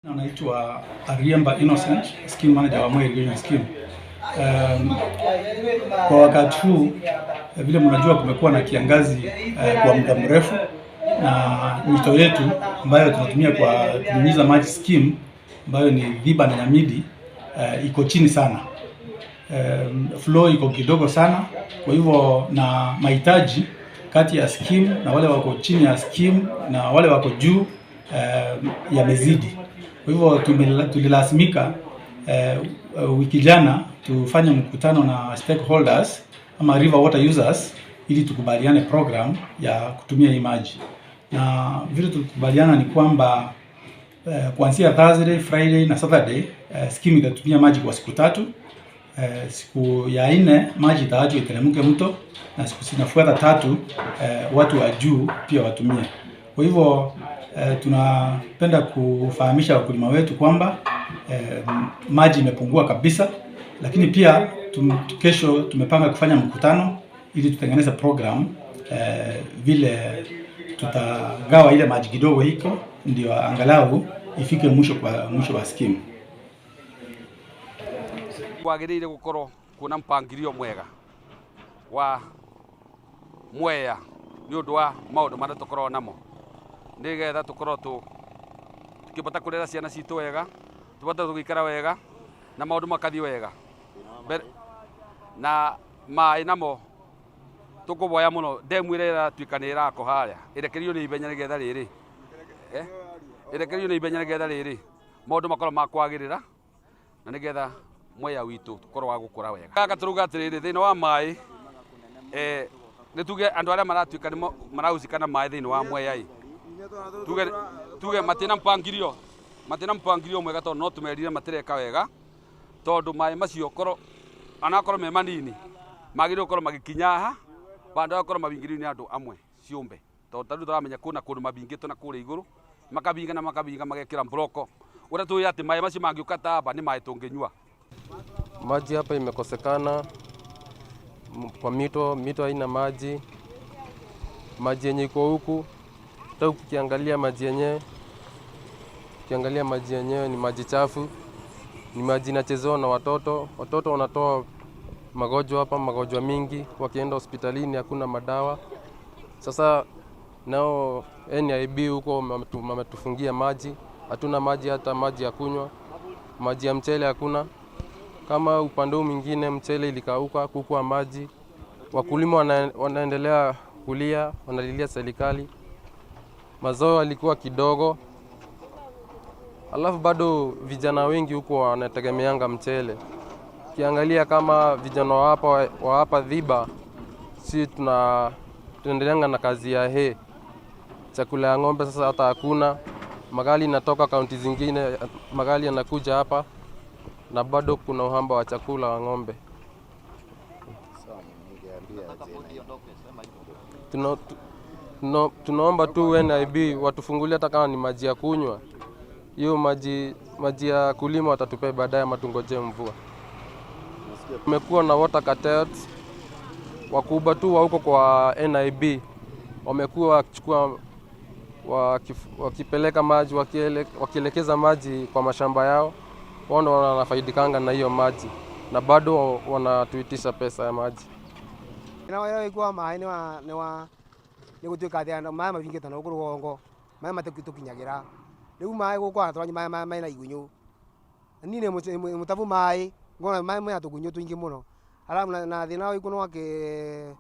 Naitwa Ariemba Innocent, scheme manager wa Moi Irrigation Scheme. Kwa wakati huu vile mnajua kumekuwa na kiangazi kwa muda mrefu, na mito yetu ambayo tunatumia kwa kunyunyiza maji scheme ambayo ni Thiba na Nyamidi iko chini sana. Flow iko kidogo sana, kwa hivyo na mahitaji kati ya scheme na wale wako chini ya scheme na wale wako juu yamezidi. Kwa hivyo tulilazimika wiki jana tufanye mkutano na stakeholders ama river water users ili tukubaliane program ya kutumia hii maji, na vile tulikubaliana ni kwamba kuanzia Thursday, Friday na Saturday scheme itatumia maji kwa siku 3. Siku ya 4 maji itaachwa iteremke mto, na siku zinafuata 3 watu wa juu pia watumie. Kwa hivyo tunapenda kufahamisha wakulima wetu kwamba maji imepungua kabisa, lakini pia kesho tumepanga kufanya mkutano ili tutengeneze program vile tutagawa ile maji kidogo hiko ndio angalau ifike mwisho kwa mwisho wa scheme. Kwagĩrĩire gũkorwo kwĩna mpangilio mwega wa Mwea nĩ ũndũ wa maũndũ marĩa tũkoragwo namo, nĩgetha tũkorwo tũkĩbota kũrera ciana citũ wega, tũbote gũikara wega na maũndũ makathiĩ wega. Na maĩ namo tũkũboya mũno ndemu ĩrĩa ĩratuĩka nĩ ĩrakwo harĩa ĩrekererio nĩ ihenya nĩgetha rĩrĩ ĩrekererio nĩ ihenya nĩgetha rĩrĩ maũndũ makorwo makwagĩrĩra na nĩgetha Mwea witũ ũkorwo wa gũkũra wega. Gaka tũrauga atĩrĩrĩ, thĩna wa maĩ nĩ tuge andũ arĩa maratuĩka nĩmo marahusika na maĩ thĩinĩ wa Mwea ĩ, tuge matina mpangilio mwega, tondũ no tũmerire matireka wega, tondũ maĩ macio korwo anakorwo me manini magĩrĩirwo gũkorwo magĩkinya haha bandũ ya gũkorwo mabingĩrĩirio nĩ andũ amwe ciũmbe, tondũ ta rĩu tũramenya kwĩna kũndũ mabingĩtwo na kũrĩa igũrũ makabinga na makabinga magekĩra mburoko ũrĩa tũĩ atĩ maĩ macio mangĩũka taba nĩ maĩ tũngĩnyua. Maji hapa imekosekana kwa mito, mito haina maji. Maji yenye iko huku, hata ukiangalia maji yenyewe ni maji chafu, ni maji inachezewa na watoto. Watoto wanatoa magonjwa hapa, magonjwa mingi, wakienda hospitalini hakuna madawa. Sasa nao NIB huko wametufungia maji, hatuna maji, hata maji ya kunywa, maji ya mchele hakuna. Kama upande huu mwingine mchele ilikauka, kukuwa maji. Wakulima wanaendelea kulia, wanalilia serikali. Mazao yalikuwa kidogo, alafu bado vijana wengi huko wanategemeanga mchele. Ukiangalia kama vijana wa hapa Thiba, si tunaendeleanga na kazi ya hay, chakula ya ng'ombe sasa hata hakuna. Magari inatoka kaunti zingine, magari yanakuja hapa na bado kuna uhaba wa chakula wa ng'ombe. Tunaomba tu NIB watufungulie hata kama ni maji ya kunywa. Hiyo maji ya kulima watatupea baadaye ama tungojee mvua. Kumekuwa na water cartels, wakubwa tu wa huko kwa NIB wamekuwa wakichukua wakipeleka maji wakielekeza maji kwa mashamba yao, wao ndo wanafaidikanga na hiyo maji na bado wanatuitisha pesa ya maji. Na wĩra wĩkwa maĩ nĩ wa nĩ gũtuĩka atĩ maĩ mabingĩtwo na gũkũ rũgongo, maĩ matitũkinyagĩra. Rĩu maĩ gũkũ tũranyua maĩ mena igunyũ. Niĩ nĩ mũtabu maĩ ngona maĩ mena tũgunyũ tũingĩ mũno. Alafu na thĩna wĩ no atĩ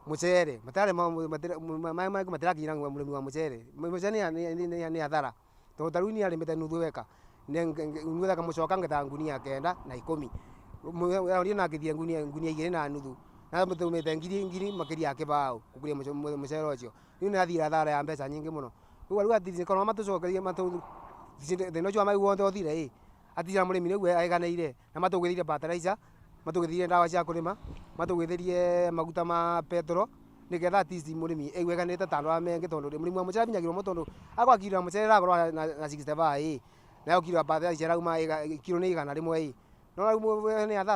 mũcere matirarĩ maĩ matirakinyĩra mũrĩmi wa mũcere. Mũcere nĩ hathara tondũ ta rĩu niĩ arĩmĩte nuthu eka, nuthu eka mũcoka ngethaga ngunia 9 na 10, ũrĩa nangĩthie ngunia 2.5 na tũmĩte ngiri makĩria ya kĩbaũ kũguria mũcere ũcio. Rĩu nĩ athire hathara ya mbeca nyingĩ mũno. Rĩu rĩu korwo matũcokerie thĩna ũcio wa maĩ wothe ũthire ĩ, atira mũrĩmi nĩguo aiganĩire na matũgũrĩire fertilizer, matũgũrĩire ndawa cia kũrĩma, matũgũrĩrie maguta ma petrol nĩgetha at least mũrĩmi aigue aiganĩte ta andũ arĩa mengĩ, tondũ mũrĩmi wa mũcere abinyagĩrwo mũno, tondũ akorwo kiro ya mũcere ĩragũrwo na 65 ĩ, nayo kiro ya fertilizer ĩrauma kiro nĩ 100 ĩ, no rĩu nĩ hathara.